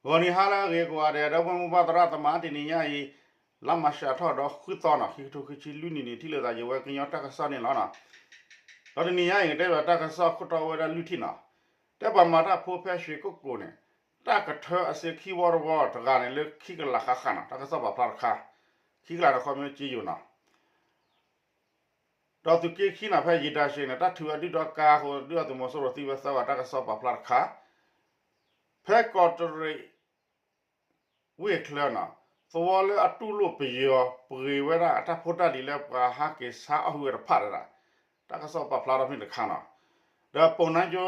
ဂီၤနံၤဟါလၢအဂ့ၤကိးဂၤဒဲး ဒီပုၢ်ဝဲၢ်မိၢ်ပၢ်သရၣ်သမါ တနံၤညါအံၤ လါမၢ်ၡးထီၣ်ဒီးဃုသီနီၤ ခံကထိခံဆံလွံၢ်နံၣ်န့ၣ် ထံၣ်လိာ်သးယဝဲကညီတၢ်ကစီၣ်န့ၣ်လီၤနီၤ. ဒီးတနံၤညါအံၤ ကတဲဘၣ်တၢ်ကစီၣ်ခိၣ်တီဝဲဒၣ်လွံၢ်ထံၣ်နီၤ. တဲပှၤမၤတၢ်ဖိဖဲရွှေကုက္ကိုန့ၣ် တၢ်ကထၢအစ့ခံဝီတဝီတဂၤန့ၣ် လၢခံကလးဃၣ်ဃၣ်နီၤ တၢ်ကစီၣ်ပာ်ဖျါတခါ, ခံကလးန့ၣ်ခီမ့ၢ်က့ယိၤနီၤ. ဒီးသုးက့ခံနီၤ ဖဲယံၤတၢ်ရှ့န့ၣ် တၢ်ထုးဝဲဒုၣ်ဒီးကါအဃိ ဒုၣ်ဒါသုးမီၤစိရိၤသံဝဲသၢဂၤ တၢ်ကစီၣ်ပာ်ဖျါတခါ, ဖဲကီးတရံး ဝ့ၢ်ချၢနီၤ သဝီလၢအတူၢ်လိာ်ပယီၤ ပှ့ၤဝဲဒၣ်အတၢ်ဖိတၢ်လံၤလၢပှၤဟးက့ၤဆါအီၣ်ဟုၣ်ဝဲတဖၣ်ဒၣ်, တၢ်ကစီၣ်ပာ်ဖျါထီၣ်ဖဲန့ၣ်တခါနီၤ. ဒီးပိၣ်နါကၠိ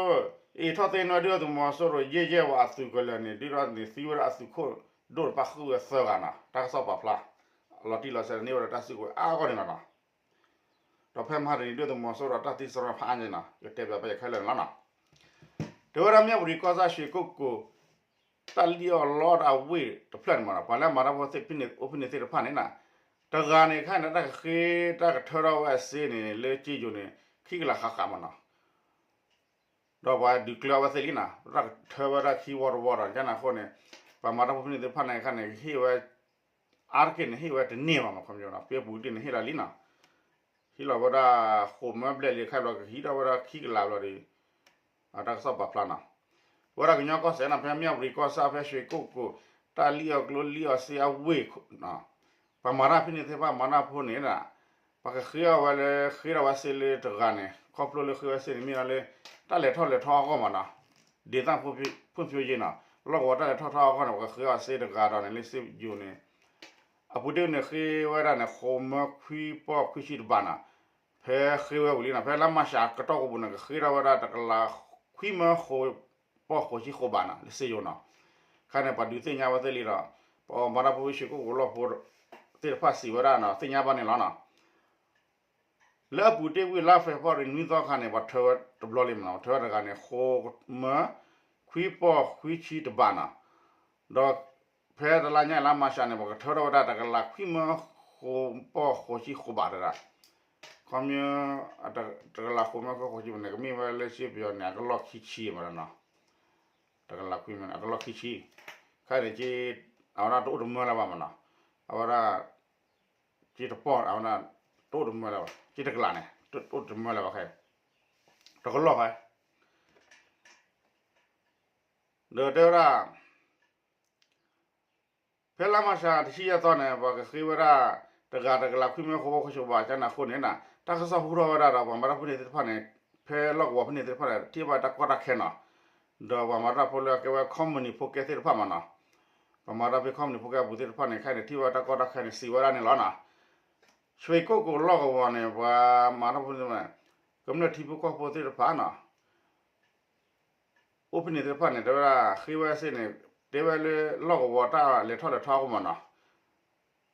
အ့ၣ်ထီၣ်သ့ၣ်နီၣ်ဒုၣ်ဒါသုးမီၤစိရိၤ ယဲၢ်ယဲၢ်ဝဲအသုးကလၢၤန့ၣ် ဒုၣ်ဒါန့ၣ်သံဝဲဒၣ်အသုးခိၣ်ဒိၣ်တဖၣ်ဃုဝဲသၢဂၤနီၤ တၢ်ကစီၣ်ပာ်ဖျါ, လီၤတံၢ်လီၤဆဲးန့ၢ်ဝဲဒီးတၢ်စုကဝဲၤအါအါဂီၢ်န့ၣ်လီၤနီၤ. ဒီးဖဲမဟါတနံၤ ဒုၣ်ဒါသုးမီၤစိရိၤတၢ်သံစရီဖးအါန့ၣ်နီၤ ယတဲဘၣ်ဖဲယခဲလၢာ်န့ၣ်လီၤနီၤ. တဲဝဲဒၣ်မၠၣ်ဝတံၤကီၢ်ဆၣ်ရွှေကုက္ကို တၢ်လံၣ်အီၣ်လီအီၣ်ဒီးအဝ့ၢ်တဖျၢၣ်န့ၣ်မးနီၤ ပှၤလၢအမၤတၢ်ဖိသ့ၣ်ဖဲန့ၣ် အိၣ်ဖဲန့ၣ်သ့ၣ်တဖၣ်န့ၣ်နီၤ, တဂၤန့ၣ်ခါန့ၣ် တၢ်ကဃ့တၢ်ကထၢထီၣ်ဝဲအစ့န့ၣ် လၢက့ယိၤန့ၣ် ခံကလးဃၣ်ဃၣ်မးနီၤ. ဒီးပှၤဒုးကျၢၤအဝဲသ့ၣ်လံနီၤ တၢ်ကထၢဝဲဒၣ်ခံဝီတဝီဒီး ကန့ၣ်အဃိန့ၣ် ပှၤမၤတၢ်ဖိဖဲန့ၣ်သ့ၣ်တဖၣ်န့ၣ်ခါန့ၣ် ဟ့ၣ်ဝဲ အါတက့ၢ်န့ၣ် ဟ့ၣ်ဝဲတန့ၢ်ဘၣ်မး ခီပညီနီၤ ပယီၤပူၤတ့ၢ်န့ၣ် ဟ့ၣ်လီၤလံနီၤ. ဟ့ၣ်လီၤဝဲဒၣ်ဃိးမၢဘျဲၣ်လံ ခါဘျီကဟံးထီၣ်ဝဲဒၣ်ခံကလးဘျီဒီး တၢ်ကစီၣ်ပာ်ဖျါနီၤ. ဝဲဒၣ်ကညီကီၢ်စဲၣ်နီၤ ဖဲမၠၣ်ဝတံၤကီၢ်ဆၣ်ဖဲရွှေကုက္ကို တၢ်လံၣ်အီၣ်ကျိလံၣ်အီၣ်စ့အဝ့ၢ် ပှၤမၤတၢ်ဖဲန့ၣ်သ့ၣ်တဖၣ်မၤတၢ်ဖိန့ၣ် ပှၤကဃ့အီၣ်ဝဲလၢ ဃ့ထီၣ်ဝဲစ့လၢတဂၤန့ၣ် ခီဖျိလၢဃ့ဝဲစ့န့ၣ်မ့ၢ်လၢ တၢ်လဲၤထီၣ်လဲၤထီအဂီၢ်မးနီၤ, ဒေသဖွံ့ဖြိုးရေးနီၤ လီၢ်ကဝီၤတၢ်လဲၤထီၣ်ထီအဂီၢ်န့ၣ် ပှၤကဃ့အီၣ်စ့တဂၤဒီးန့ၣ် လၢစ့ယိၤန့ၣ် အပူၤတ့ၢ်န့ၣ် ဃ့ဝဲဒၣ်န့ၣ် ဃိးမၢခွံပီၢ်ခွံဆံတဘးနီၤ, ဖဲဃ့ဝဲဝံၤလံနီၤ ဖဲလါမၢ်ၡးကတီၢ်ကိးပူၤန့ၣ် ကဃ့ထီၣ်ဝဲဒၣ်တကလးခွံမၢဃိးပီၢ်ဃိးဆံဃိးဘးနီၤ လၢစ့ယိၤနီၤ, ခါန့ၣ် ပှၤဒုးသ့ၣ်ညါဝဲသ့ၣ်လံဒီး ပှၤမၤတၢ်ဖိရွှေကုက္ကိုလီၢ်ဖိသ့ၣ်တဖၣ်စံးဝဲဒၣ်နီၤ သ့ၣ်ညါဘၣ်န့ၣ်လီၤနီၤ. လၢအပူၤတ့ၢ်ဝံၤလါဖ့ၤဘြူၤအါရံၤနွံသီခါန့ၣ် ပှၤထၢဝဲတဘျီလံမးနီၤ ပှၤထၢဝဲတဂၤန့ၣ် ဃိးမၢခွံပီၢ်ခွံဆံတဘးနီၤ, ဒီးဖဲတလါညါလါမၢ်ၡးန့ၣ် ပှၤကထၢထီၣ်ဝဲဒၣ်တကလးခွံမၢ ဃိးပီၢ်ဃိးဆံဃိးဘးတဒၣ်, ခီမ့ၢ် တကလးဃိးမၢဃိးဆံန့ၣ် ကမ့ၢ်ဝဲလၢစ့ပယီၤန့ၣ် အကလီၢ်ခံဆံမးနီၤ, တကလးခွံမၢန့ၣ် အကလီၢ်ခံဆံ, ခဲအံၤန့ၣ် အဝဲဒၣ်တအိၣ်တမၢလၢၤဘၣ်မးနီၤ, အဝဲဒၣ် က့တပီၢ် အဝဲဒၣ် တအိၣ်တမၢလၢၤဘၣ် က့တကလးန့ၣ် တအိၣ်တမၢလၢၤဘၣ်ခဲအံၤ, တကလီၢ်ဖဲ ဒီးတဲဝဲဒၣ် ဖဲလါမၢ်ၡးတဆံယဲၢ်သီန့ၣ် ပှၤကဃ့ဝဲဒၣ် တဂၤတကလးခွံမၢဃိးပီၢ်ဃိးဆံဃိးဘး ကန့ၣ်အဃိန့ၣ် တၢ်ကစီၣ်ဟူထီၣ်ဝဲဒၣ်ဒီး ပှၤမၤတၢ်ဖိန့ၣ်သ့ၣ်တဖၣ်န့ၣ် ဖဲလီၢ်ကဝီၤဖဲန့ၣ်သ့ၣ်တဖၣ်န့ၣ် ထံၣ်ဘၣ်တၢ်ကီတၢ်ခဲနီၤ, ဒီးပှၤမၤတၢ်ဖိလၢအကဲဝဲ company ဖိကဲသ့ၣ်တဖၣ်မးနီၤ, ပှၤမၤတၢ်ဖဲ company ဖိကဲအပူၤသ့ၣ်တဖၣ်န့ၣ် ခဲအံၤန့ၣ် ထံၣ်ဘၣ်တၢ်ကီတၢ်ခဲန့ၣ် စံးဝဲဒၣ်န့ၣ်လီၤနီၤ. ရွှေကုက္ကိုလီၢ်ကဝီၤန့ၣ် ပှၤမၤတၢ်ဖိသ့ၣ်တဖၣ် ကမျၢၢ်ထံဖိကီၢ်ဖိသ့ၣ်တဖၣ်နီၤ အိၣ်ဖဲန့ၣ်သ့ၣ်တဖၣ်န့ၣ် တဲဝဲဒၣ် ဃ့ဝဲစ့န့ၣ် တဲဝဲလၢလီၢ်ကဝီၤတၢ်လဲၤထီၣ်လဲၤထီအဂီၢ်မးနီၤ,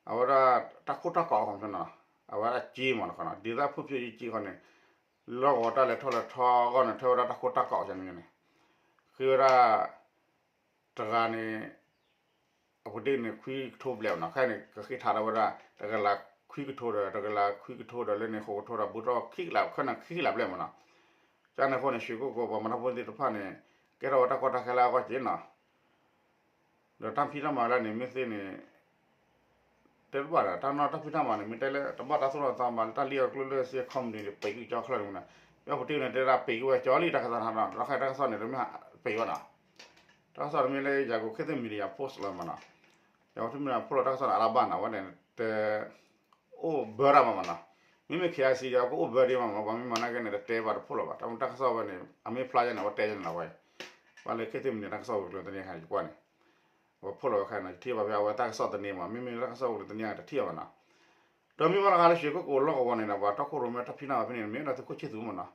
အဝဲဒၣ် တၢ်ခိၣ်တၢ်ကီးအဂီၢ်မးနီၤ, အဝဲဒၣ်က့မးနီၤ ဒေသဖွံ့ဖြိုးရေးက့ဃီန့ၣ် လီၢ်ကဝီၤတၢ်လဲၤထီၣ်လဲၤထီအဂီၢ်န့ၣ် ထၢဝဲဒၣ်တၢ်ခိၣ်တၢ်ကီးန့ၣ်န့ၣ် ဃ့ဝဲဒၣ် တဂၤန့ၣ် အပူၤတ့ၢ်န့ၣ် ခွံကထိဘျဲၣ်မးနီၤ, ခဲအံၤန့ၣ် ကဃ့ထီၣ်ဝဲဒၣ် တကလးခွံကထိဒီး တကလးခွံကထိဒီးလၢန့ၣ် ဃိးကထိဒီး ဘူးထီၣ်ခံကလး ခဲန့ၣ်ခံကလးဘျဲၣ်မးနီၤ, ကန့ၣ်အဃိန့ၣ် ရွှေကုက္ကို ပှၤမၤတၢ်ဖိသ့ၣ်တဖၣ်န့ၣ် ကဲထီၣ်ဝဲတၢ်ကီတၢ်ခဲလၢအဂီၢ်က့နီၤ, ဒီးတၢ်ဖံးတၢ်မၤလၢန့ၣ် မ့ၢ်သ့န့ၣ် တဲတဘၣ်ဒီး တၢ်နီၢ်တၢ်ဖံးတၢ်မၤန့ၣ် မ့ၢ်တဲလၢတဘၣ်တၢ်သိၣ်တၢ်သီမး လၢတၢ်လံၣ်အီၣ်ကျိလၢစ့ company န့ၣ် ပံးကွံာ်ကၠီချၢန့ၣ်မးနီၤ, မ့ၢ်အပူၤတ့ၢ်န့ၣ် တဲဒၣ်ပံးကွံာ်ဝဲကၠီလံ တၢ်ကစီၣ်န့ၣ်ဒီး တခါတၢ်ကစီၣ်န့ၣ် တမ့ၢ်ပံးဝဲနီၤ, တၢ်ကစီၣ်တမ့ၢ်လၢ Yago Khit Thit Media Post လီၤမးနီၤ, Yago Khit Thit Media Post လီၤ တၢ်ကစီၣ်န့ၣ် အလါဘၣ်နီၤ အဝဲန့ၣ် တ အိၣ်ဘၢတၢ်မးမးနီၤ, မ့မ့ၢ် KIC ဒီး ကအိၣ်ဘၢဒံးမးမး ပှၤမ့ၢ်မၤနာ်က့န့ၣ် တတဲဘၣ်တဖျိလၢၤဘၣ်, တၢ်မ့ၢ်တၢ်ကစီၣ်ဝဲန့ၣ် အမ့ၢ်ဖျါယဲန့ၣ် အဝဲတဲယဲန့ၣ်လီၤဝဲ, ဘၣ်လၢ Khit Thit Media တၢ်ကစီၣ်ဝံၤကျိၤတနံၤခါန့ၣ် ယကွၢ်န့ၣ် အဝဲဖျိလီၤဝဲခါန့ၣ် ယထံၣ်ဘၣ်ဖဲအဝဲတၢ်ကစီၣ်တနံၤမး မ့မ့ၢ်လၢတၢ်ကစီၣ်ဝံၤကျိၤတနံၤခါ တထံၣ်ဘၣ်မးနီၤ, ဒီးမ့ၢ်ဘၣ်လၢခါလၢ ရွှေကုက္ကိုလီၢ်ကဝီၤန့ၣ်ဒီး ပှၤတီခိၣ်ရိၣ်မဲတၢ်ဖံးတၢ်မၤဖဲန့ၣ် မ့ၢ်ဝဲဒၣ်သုးခိၣ်ဆံသူးမးနီၤ,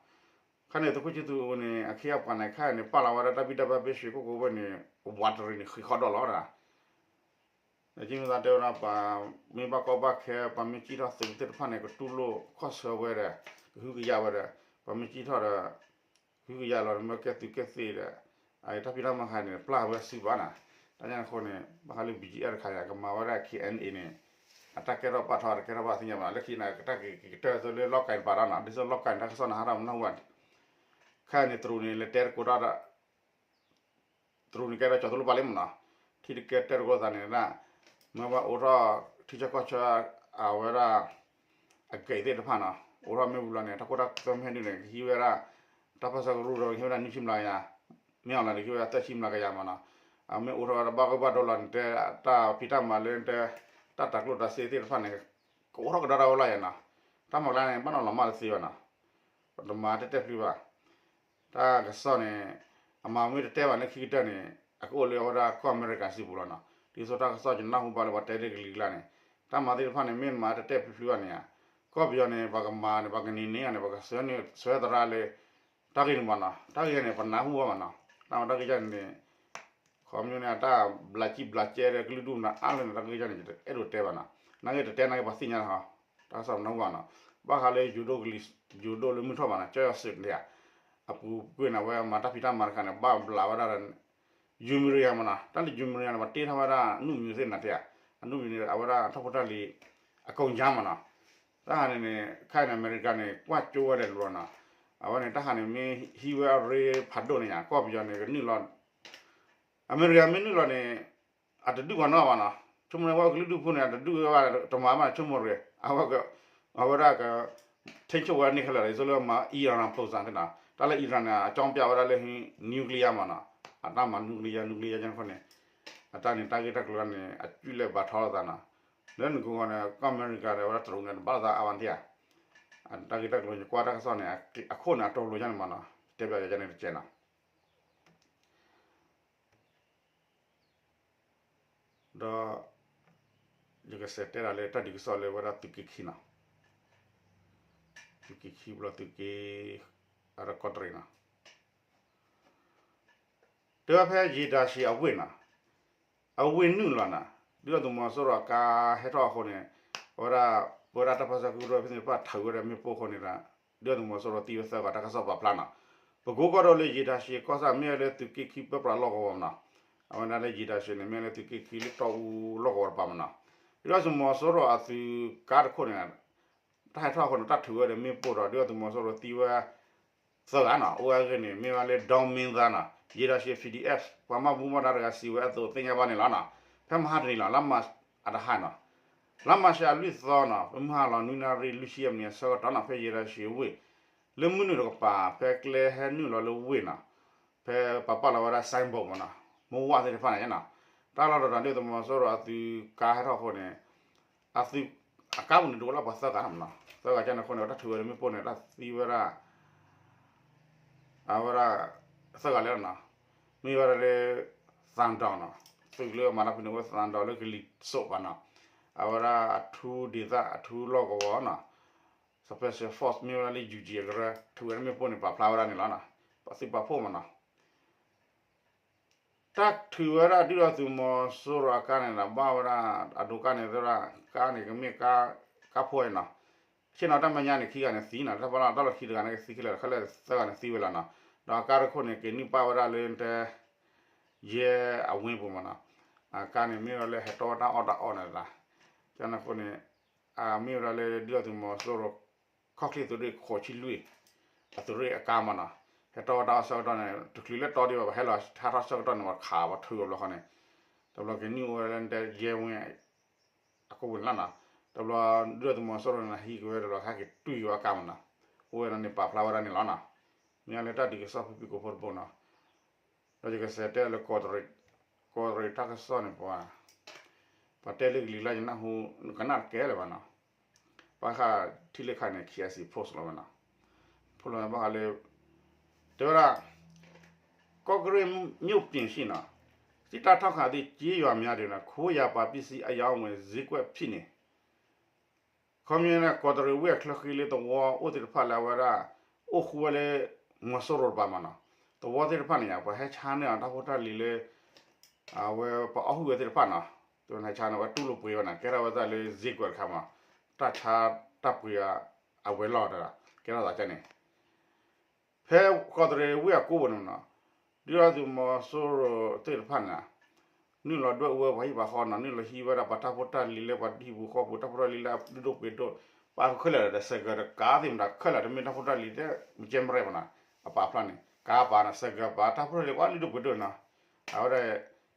ခါန့ၣ် သုးခိၣ်ဆံသူးန့ၣ် အခ့အပှၤန့ၣ် ခါန့ၣ် ပာ်လီၤဝဲဒၣ်တၢ်ဘံၣ်တၢ်ဘၢဖဲ ရွှေကုက္ကိုဝဲန့ၣ် ဝးတရံးန့ၣ်ဃံးဃီဒီးလီၤဒၣ် ဒီးကမ့ၢ်သးတဲဝဲဒၣ် ပှၤမ့ၢ်ဘၣ်ကီဘၣ်ခဲ ပှၤမ့ၢ်စံၣ်ထီၣ်သုးသ့ၣ်တဖၣ်န့ၣ် ကတူၢ်လိာ်ခီၣ်ဆၢဝဲဒီး ကဟုကယာ်ဝဲဒီး ပှၤမ့ၢ်စံၣ်ထီၣ်ဒီး ကဟုကယာ်လီၤ မ့ၢ်ကဲသုးကဲသ့ၣ်ဒီး အတၢ်ဖံးတၢ်မၤခါန့ၣ် ပျၢ်ဝဲစုဘၣ်နၤ, တၢ်ညါအဃိန့ၣ် ဘၣ်ဃးလၢ ဘီၣ်ကၠံၣ်အဲၣ် တခါန့ၣ် ကမၤဝဲဒၣ် KNA န့ၣ် အတၢ်ကဲထီၣ်ပာ်ထီၣ် တကဲထီၣ်ဘၣ်သ့ၣ်ညါဘၣ် လၢခံန့ၣ် ကတၢ်က့ၤကတၢၢ်သိးလၢလီၢ်ကၤန့ၣ်ပာ်ထီၣ်နၤ ဒ်သိးလီၢ်ကၤန့ၣ် တၢ်ကစီၣ်န့ၣ် ဟးထီၣ်မနုၤဝဲ ခဲအံၤန့ၣ် တရူးန့ၣ် လဲၤတဲတကိးတၢ်ဒီး တရူးန့ၣ်ကဲထီၣ်ကၠီၤသူလ့ၤပာ်လံမးနီၤ, တ ထံတကဲတဲတကိးသးန့ၣ်ဒၣ် မ့ၢ်ဘၣ်အိးထီၣ်ထံဆၢကီၢ်ဆၢ အဝဲဒၣ် အကဲးသ့ၣ်တဖၣ်နီၤ အိးထီၣ်မ့ၢ်ဝံၤလီၤန့ၣ် တၢ်ခိၣ်တၢ်သွဲမ့ၢ်ဟဲနုာ်န့ၣ် ကဟံးဝဲဒၣ် တၢ်ပၢၢ်ဆၢကရူၢ်ဒီး ကဟံးဝဲဒၣ်နွံဆံမျးကယၤ, မ့ၢ်အီၤလီၤန့ၣ် ကဟံးဝဲဒၣ်သၢဆံမျးကယၤမးနီၤ. အမ့ၢ်အိးထီၣ်ဝဲဒၣ်ဘၣ်ဂ့ၢ်ဘၣ်ဒိလီၤန့ၣ် တဲတၢ်ဖံးတၢ်မၤလၢတဲ တၢ်တၤကျိၣ်တၤစ့သ့ၣ်တဖၣ်န့ၣ် ကအိးထီၣ်ကဒီးဒၣ်ဝဲလီၤယၤနီၤ. တၢ်မၤကျါန့ၣ် ဘၣ်နီၢ်လီၤမၢ်တသ့ဘၣ်နီၤ. ပတမၤတဲတဲဖျုးဘၣ် တၢ်ကစီၣ်န့ၣ် အမၤမ့ၢ်တတဲဘၣ်လၢခံကတၢၢ်န့ၣ် အကအိၣ်လၢအဝဲဒၣ်ကီၢ်အမဲရကၤစုပူၤလီၤနီၤ. ဒ်သိးတၢ်ကစီၣ်ယနၢ်ဟူဘၣ်လၢပှၤတဲလၢကလံၤကျါန့ၣ် တၢ်မၤသ့ၣ်တဖၣ်န့ၣ် မ့ၢ်မၤတဲတဲဖျုးဖျုးဘၣ်န့ၣ်ဧါ, ကီၢ်ပယီၤန့ၣ် ပှၤကမၤန့ၣ် ပှၤကန့ၢ်န့ၢ်ဧါန့ၣ် ပှၤကဆှၢန့ၢ်ဆှၢသရၣ်လၢ တၢ်ဂ့ၢ်န့ၣ်မးနီၤ. တၢ်ဂ့ၢ်န့ၣ် ပနၢ်ဟူဘၣ်မးနီၤ. တၢ်မၤတၢ်ဂ့ၢ်န့ၣ် ခီမညီန့ၣ် အတၢ်ဘျးကံဘျးကဲဒီးကလုာ်ဒူၣ်မနုၤအါလၢန့ၣ် တၢ်ဂ့ၢ်န့ၣ် ယတအဲၣ်ဒိးတဲဘၣ်နီၤ. နာ်က့တတဲနာ်က့ပှၤသ့ၣ်ညါလီၤ. တၢ်ကစီၣ်ပနၢ်ဟူဘၣ်နီၤ. ဘၣ်ဃးလၢယိၤဒိၣ်ကလံၤ ယိၤဒိၣ်လၢမုၢ်ထီၣ်ဘၣ်နီၤ ကၠီယီၤစ့ၣ်န့ၣ်ဧါ, အပူၤကွံာ်န့ၣ် အဝဲမၤတၢ်ဖံးတၢ်မၤတခါန့ၣ် ဘၣ်ဘျးဝဲဒၣ်ဒီး uranium မးနီၤ. တၢ်လၢ uranium န့ၣ် ပှၤတ့ထီၣ်ဝဲဒၣ် နူၣ်မံၤသ့ၣ်နၤတဲဧါ, အနူၣ်မံၤန့ၣ် အဝဲဒၣ်ထီၣ်ဖိတၢ်လံၤ အကိညါမးနီၤ. တၢ်ဟးန့ၣ်န့ၣ် ခဲအံၤန့ၣ် အမဲရကၤန့ၣ် ကွၢ်ကၠိဝဲဒၣ်လီၤနီၤ. အဝဲန့ၣ်တၢ်ဟးန့ၣ်မ့ၢ်ဟံးဝဲအရ့ဖးဒိၣ်န့ၣ်ညါ ကီၢ်ပယီၤန့ၣ် ကနုာ်လီၤ အမဲရကၤမ့ၢ်နုာ်လီၤန့ၣ် အတဒုးပှၤနီတဂၤဘၣ်နီၤ. ဆိကမိၣ်န့ၣ် ဝဲကလုာ်ဒူၣ်ဖိန့ၣ် အတဒုးဝဲဘၣ်တမၤဘၣ် ဆိကမိၣ်တဂ့ၤ. အဝဲ အဝဲဒၣ်က ထိန်းချုပ် ဝဲန့ၣ်ခဲလၢာ် ဒ်သိးလၢမၤ Iran ပုံစံ သ့ၣ်နီၤ. တၢ်လၢ Iran န့ၣ် အကြောင်းပြ ဝဲဒၣ်လၢ nuclear မးနီၤ. အတၢ်မၤ nuclear nuclear ကန့ၣ်အဃိန့ၣ် အတၢ်န့ၣ် တၢ်ဂ့ၢ်တၢ်ကျိၤန့ၣ် အကုလဲၢ်ဘၣ်ထီလိာ်သးနီၤ. လၢနကိးဂီၤန့ၣ် ကီၢ်အမဲရကၤဒီး အဝဲဒၣ်တရူးန့ၣ် တဘၣ်လိာ်သးအါဘၣ်န့ၣ်ဧါ. တၢ်ဂ့ၢ်တၢ်ကျိၤန့ၣ် ကွၢ်တၢ်ကစီၣ်န့ၣ် အခိၣ်န့ၣ်အတီလိၤညါန့ၣ်မးနီၤ. တဲပျးယၤန့ၣ်တကဲးနီၤ. ဒီး ယကစံးတဲဒၣ်လၢတၢ်ဒုးကစီၣ်လၢဝဲဒၣ်သုးက့ခံနီၤ. သုးက့ခံဘျီသုးက့ အကီၢ်တရံးနီၤ. တဲဝဲဖဲယ့ၤဒါရှ့အဝ့ၢ်နီၤ. အဝ့ၢ်နုာ်လီၤနီၤ. ဒုၣ်ဒါသုးမီၤစိရိၤအကါဟဲထီၣ်အဃိန့ၣ် အဝဲဒၣ် ပဝဲဒၣ်တၢ်ပၢဆှၢကရူၢ်ဖဲန့ၣ် ပာ်ထုးဝဲဒၣ်မ့ၣ်ပိၢ်အဃိန့ၣ်ဒီး ဒုၣ်ဒါသုးမီၤစိရိၤသံဝဲသၢဂၤ တၢ်ကစီၣ်ပာ်ဖျါနီၤ. ပကိးကီၢ်ဒိၣ်လၢယ့ၤဒါရှ့ကီၢ်ဆၣ် မ့ၢ်ဝဲလၢသုးက့ခံပၢပြးလီၢ်ကဝီၤမနီၤ. အဝဲဒၣ်လၢယ့ၤဒါရှ့န့ၣ် မ့ၢ်လၢသုးက့ခံလၢတီအူလီၢ်ကဝီၤတပၤမနီၤ. ဒုၣ်ဒါသုးမီၤစိရိၤအသုးကါတခိၣ်န့ၣ် တၢ်ဟဲထီၣ်အဃိန့ၣ် တၢ်ထုးဝဲဒီးမ့ၣ်ပိၢ်ဒီး ဒုၣ်ဒါသုးမီၤစိရိၤသံဝဲ သၢဂၤနီၤ. အိၣ်ဝဲအဂ့ၢ်န့ၣ် မ့ၢ်ဝဲလၢ ဒီမင်းသား နီၤ. ယ့ၤဒါရှ့ ပီၣ်ဒံၣ်အဲၣ် ပှၤမၤဘူၣ်မီၢ်ဒါတဂၤစံးဝဲအသိးသ့ၣ်ညါဘၣ်န့ၣ်လီၤနီၤ. ဖဲမဟါတနံၤလီၤ လါမးရှးအလွံၢ်သီနီၤ ဖဲမုၢ်ဟါလီၤနွံနၣ်ရံၣ်လွံၢ်ဆံယဲၢ်မံးနံးအဆၢကတီၢ်နီၤ ဖဲယ့ၤဒါရှ့အဝ့ၢ် လၢမုၢ်နုာ်တကပၤ ဖဲကျဲဟဲနုာ်လီၤလၢဝ့ၢ်နီၤ ဖဲပှၤပာ်လီၤဝဲဒၣ် signboard မနီၤ မ့ၢ်ဝဲသ့ၣ်တဖၣ်န့ၣ်နီၤ. တၢ်လီၢ်တတီၤဒုၣ်ဒါသုးမီၤစိရိၤအသုးကါဟဲထီၣ်အဃိန့ၣ် အသုး အကါပူၤန့ၣ်ဒိးဝဲလၢပှၤသၢဂၤနီၤ သၢဂၤကန့ၣ်အဃိန့ၣ် တၢ်ထုးဝဲဒီးမ့ၣ်ပိၢ်န့ၣ် တၢ်သံဝဲဒၣ် အဝဲဒၣ် သၢဂၤလၢနီၤ မ့ၢ်ဝဲဒၣ်လၢ သံတောင်နီၤ သုးလၢမၤတၢ်ဖဲန့ၣ်အိၣ် သံတောင် လၢကလံၤစိးပၤနီၤ အဝဲဒၣ်အထူဒေသ အထူလီၢ်ကဝီၤနီၤ special force မ့ၢ်ဝဲဒၣ်လၢ ယူၺ်ၣ်ကံၣ် အကရၢ ထုးဝဲဒၣ်မ့ၣ်ပိၢ်န့ၣ်ပာ်ဖျါဝဲဒၣ်န့ၣ်လီၤနီၤ ပှၤသုးပာ်ဖှိၣ်မနီၤ တၢ်ထုးဝဲဒၣ်ဒုၣ်ဒါသုးမီၤစိရိၤအကါန့ၣ်ဒီး ဘၣ်ဝဲဒၣ်အဒိးကါန့ၣ်သရၣ် ကါန့ၣ်ကမ့ၢ်ကါ ကါဖိအံၤနီၤ ဆ့ၣ်နီၤတၢ်မဲာ်ညါန့ၣ် ခံဂၤန့ၣ်သံနီၤ တၢ်ဖီလာ်တၢ်လီၢ်ခံတဂၤန့ၣ်ကသံခဲလၢာ် ခဲလၢာ်သၢဂၤန့ၣ်သံဝဲလီၤနီၤ ဒီးအကါတခိၣ်န့ၣ် က့ၤနုာ်ပာ်ဝဲဒၣ်လၢတဲ ယဲၢ်အဝ့ၢ်ပူၤမနီၤ အကါန့ၣ်မ့ၢ်ဝဲဒၣ်လၢဟဲတီဝဲတၢ်အီၣ်တၢ်အီန့ၣ်လီၤ ကန့ၣ်အဃိန့ၣ် အမ့ၢ်ဝဲဒၣ်လၢဒုၣ်ဒါသုးမီၤစိရိၤ ခီၣ်ချ့သုးရ့ၣ်ဃိးဆံလွံၢ် အသုးရ့ၣ်အကါမနီၤ ဟဲတီဝဲတၢ်အီၣ်ဆၢကတီၢ်န့ၣ် တချုးလၢတီဒံးဘၣ် ပှၤဟဲလီၤဟးထီၣ်ဆၢကတီၢ်န့ၣ် ပှၤခးပှၤထုးအဘျီဃီန့ၣ် တဘျီက့ၤနုာ်အိၣ်ဝဲဒၣ်လၢတဲယဲၢ်ဝ့ၢ် အကိာ်ပူၤန့ၣ်လီၤနီၤ တဘျီဒုၣ်ဒါသုးမီၤစိရိၤန့ၣ်ဟံးက့ၤဝဲတဘျီ ဟဲက့ၤတွံၢ်ဝဲအကါမနီၤ အိၣ်ဝဲဒၣ်န့ၣ်ပာ်ဖျါဝဲဒၣ်န့ၣ်လီၤနီၤ မ့ၢ်လၢတၢ်ဒုးကစီၣ်ဖုၣ်ဖုၣ်ကိာ်ဖိတဘိနီၤ ဒီးယကစံးတဲလၢ ကီးတရံးတၢ်ကစီၣ်န့ၣ်ပှၤ ပှၤတဲလၢကလံၤလၢယနၢ်ဟူ ကနၣ်တကဲလၢၤဘၣ်နီၤ ဘၣ်ဃးထံၣ်လၢခါန့ၣ် KIC post လီၤဝဲနီၤ ဖိလီၤဘၣ်ဃးလၢ တဲဝဲဒၣ် ကော့ကရိတ်မြို့ပြင်ရှိနီၤ စစ်တပ်ထောက်ခံသူကျေးရွာများတွင် ခိုးရာပါပစ္စည်းအရောင်းအဝယ် ဈေးကွက်ဖြစ်နေ ခီမ့ၢ်န့ၣ် ကီးတရံးဝ့ၢ်အချၢဃံလၢသဝီအိၣ်သ့ၣ်တဖၣ်လၢအဝဲဒၣ် အိၣ်ဃူဝဲလၢ မီၤစိရိၤတပၤမနီၤ သဝီသ့ၣ်တဖၣ်န့ၣ် ပှၤဟဲဆါန့ၢ်အီၤတၢ်ဖိတၢ်လံၤလၢ အဝဲပှၤအီၣ်ဟုၣ်ဝဲသ့ၣ်တဖၣ်နီၤ တဟဲဆါန့ၢ်ဝဲတူၢ်လိာ်ပှ့ၤဝဲန့ၣ် ကဲထီၣ်ဝဲဒၣ်လၢ ဈေးကွက် တခါမး တၢ်ဆါတၢ်ပှ့ၤအဝဲၤလီၢ်တဂၤ ကဲထီၣ်သးကန့ၣ် ဖဲကီးတရံးဝ့ၢ်အကိးပူၤန့ၣ်နီၤ ဒုၣ်ဒါသုးမီၤစိရိၤသ့ၣ်တဖၣ်န့ၣ် နုာ်လီၤဒွဲၣ်အူဝဲပှၤဟံၣ်ပှၤဃီနီၤ နုာ်လီၤဟံးဝဲဒၣ်ပှၤတၢ်ဖိတၢ်လံၤလၢပှၤဟံၣ်ပူၤဃီပူၤ တၢ်ဖိတၢ်လံၤလၢအလုၢ်ဒိၣ်ပှ့ၤဒိၣ် ပာ်ဃုာ်ခဲလၢာ်ဒီး ဆိုင်ကယ် တကးသ့ၣ်မတၤခဲလၢာ် တမ့ၢ်တၢ်ဖိတၢ်လံၤတမ့ၢ်ကဲမရဲၣ်ဘၣ်နီၤ အပာ်ဖျါန့ၣ် ကါပာ်နီၤ ဆိုင်ကယ် ပာ်တၢ်ဖိတၢ်လံၤပှၤလုၢ်ဒိၣ်ပှ့ၤဒိၣ်နီၤ အဝဲဒၣ်